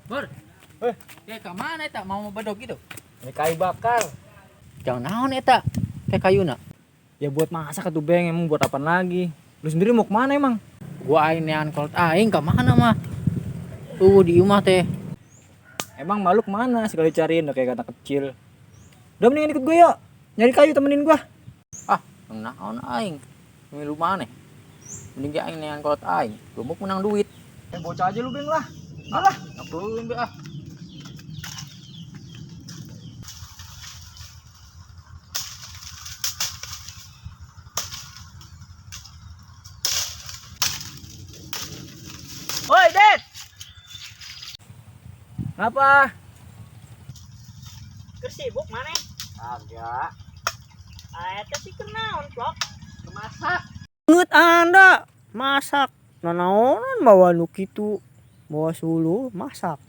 Bor. Ya ka mana eta mau bedog gitu? Ini kayu bakar. Jangan naon eta? Kayak kayuna. Ya buat masak atuh Beng, emang buat apaan lagi? Lu sendiri mau kemana emang? Gua aing nean kolot aing ka mana mah? Tuh di imah teh. Emang malu kemana? Sekali cariin udah kayak anak kecil. Udah mendingan ikut gue yuk. Nyari kayu temenin gua. Ah, naon aing? Milu maneh. Mending ge aing nean kolot aing. Gua menang duit. Eh bocah aja lu Beng lah. Ah, ngapain be ah. Woi, Det. Ngapa? Keur sibuk maneh? Agak. Ah, eta sih keur naon, Plok? Masak. Ngeut anda masak. Nanaonan bawa nu kitu. Bawa suluh masak.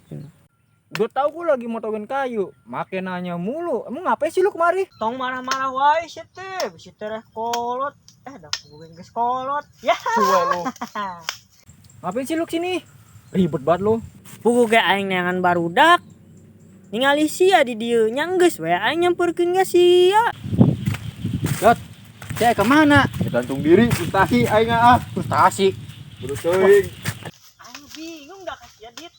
Udah tau gue lagi motongin kayu, make nanya mulu. Emang ngapain sih lu kemari? Tong marah-marah wae sih teh, bisi tereh kolot. Eh, dah gue geus kolot. Ya. Suwe lu. Ngapain sih lu kesini? Ribet banget lu. Puguh ge aing neangan barudak. Ningali sia di dieu nya geus we aing nyamperkeun ka sia. Dot. Saya ke mana? Gantung diri, frustasi aing ah. Frustasi. Buru teuing. Aing bingung dah ka sia, Dit.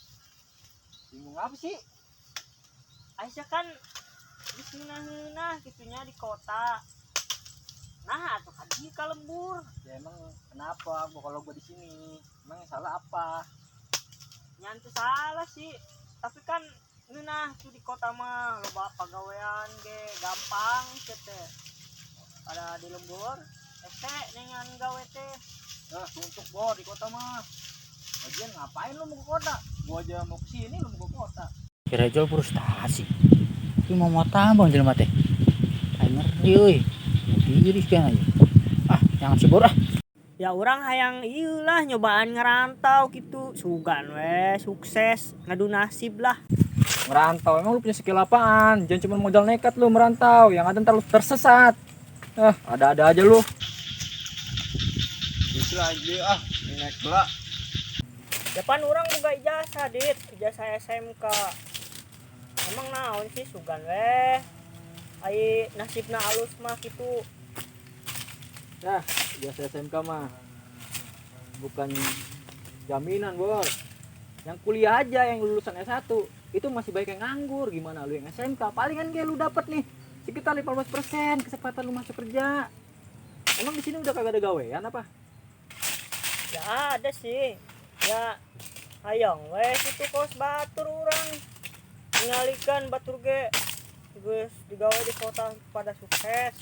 Bingung apa sih? Aisyah kan geus ngeunah-ngeunah kitunya di kota. Nah, atuh ka dieu ka lembur. Ya emang kenapa gua kalau gua di sini? Emang yang salah apa? Nyantu salah sih, tapi kan ngeunah tuh di kota mah loba pagawean ge gampang teh. Pada di lembur ese dengan gawe teh. Nah, suntuk bor di kota mah. Lagian ngapain lu mau ke kota? Gua aja mau ke sini lu mau ke kota. Kira jual frustasi. Tapi mau tambang jelema teh. Aing ngerti euy. Diri sekian aja. Ah, jangan si Bor ah. Ya orang hayang ieu lah nyobaan ngerantau gitu. Sugan we sukses ngadu nasib lah. Merantau, emang lu punya skill apaan? Jangan cuma modal nekat lu merantau, yang ada ntar lu tersesat. Ah, ada-ada aja lu. Geus lah aing ah, ini naik heula. Ya pan orang boga ijazah, Dit, ijazah SMK. Emang naon sih sugan we. Ai nasibna alus mah gitu. Nah, ijazah SMK mah bukan jaminan, Bor. Yang kuliah aja yang lulusan S1 itu masih banyak yang nganggur. Gimana lu yang SMK? Palingan ge lu dapet nih sekitar 15% kesempatan lu masuk kerja. Emang di sini udah kagak ada gawean apa? Ya ada sih. Ya hayang we kitu kos batur urang. Ningalikan batur ge geus digawe di kota pada sukses.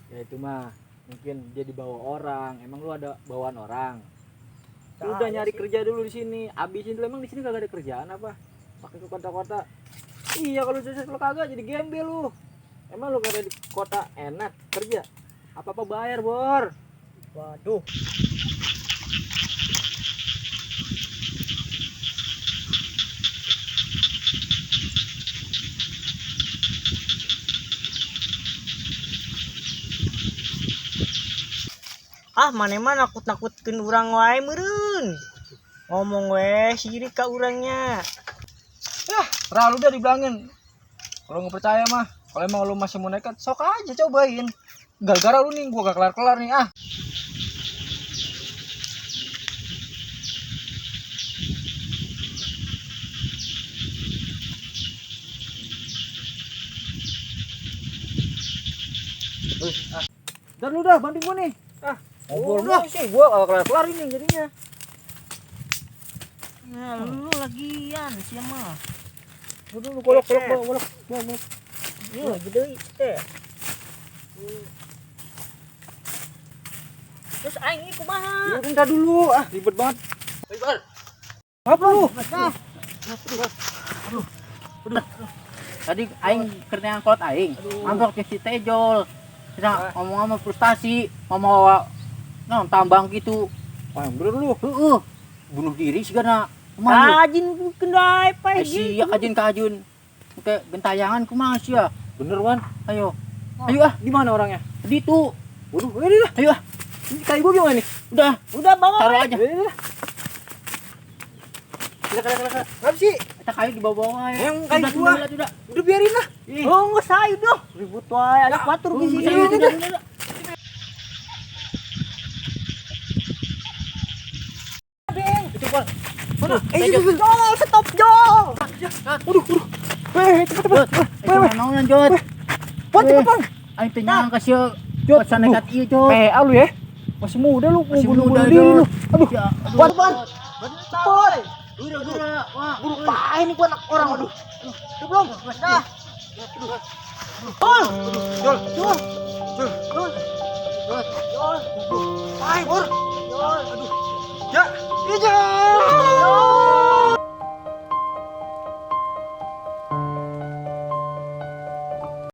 Ya itu mah mungkin dia dibawa orang. Emang lu ada bawaan orang? Lu Nah, udah iya nyari sih. kerja dulu di sini. Abisin dulu, emang di sini kagak ada kerjaan apa? Pakai ke kota-kota. Iya kalau sukses lu kagak jadi gembel lu. Emang lu kagak di kota enak kerja? Apa-apa bayar, Bor. Waduh. Ah, maneh mah nakut-nakutkeun urang wae meureun. Ngomong we sirik ka urangnya. Yah, terlalu dah dibilangin. Kalau nggak percaya mah, kalau emang lu masih mau nekat, sok aja cobain. Gara-gara lu nih, gua gak kelar-kelar nih, ah. Ah. Dan lu dah banting gua nih. Ah, Ngobrol udah sih gua gak kelar-kelar ini jadinya. Nah, lu lagian sia mah. Udah lu golok golok golok golok. Golok. Ieu gede teh. Terus aing ieu kumaha? Ya, bentar dulu, ah ribet banget. Oi, Bor. Apa lu? Tadi aing keur neangan kolot aing. Mampir ke si Tejol. Kita ngomong sama frustasi, ngomong bawa naon tambang gitu. Wah, yang bener lu. Heeh. Bunuh diri sigana. Kumaha? Kajin kendai pae Eh, sia kajun kajun. Oke, gentayangan kumaha sia? Bener, Wan. Ayo. Ayo ah, Di mana orangnya? di itu. Waduh, ini dah. Ayo ah, Ini kayu gua gimana nih? udah, Udah bawa taruh aja. Ini dah. Kira kira kira. Kenapa sih? Eta kayu dibawa-bawa wae. Yang kayu gua. Udah biarin lah. Oh, enggak sayu dong. Ribut wae, ada batur di sini. Itu gol. Mana? Itu Jol, stop Jol. Aduh, aduh. Weh, cepet cepet. Weh, weh, naonan Jot. Pon cepet pon. Aing teh nyangka sia Jot sanekat ieu Jot. PA lu ya. Masih muda lu, Masih mau muda, bunuh diri lu. Jot. Aduh. Pon, pon. Cepet. Buru pae nih gua anak orang aduh. Udah belum? Dah. Jol. Jol. Jol. Jol. Jol. Jol. Jol. Pae, Bor. Jol. Aduh. Ya. Iya.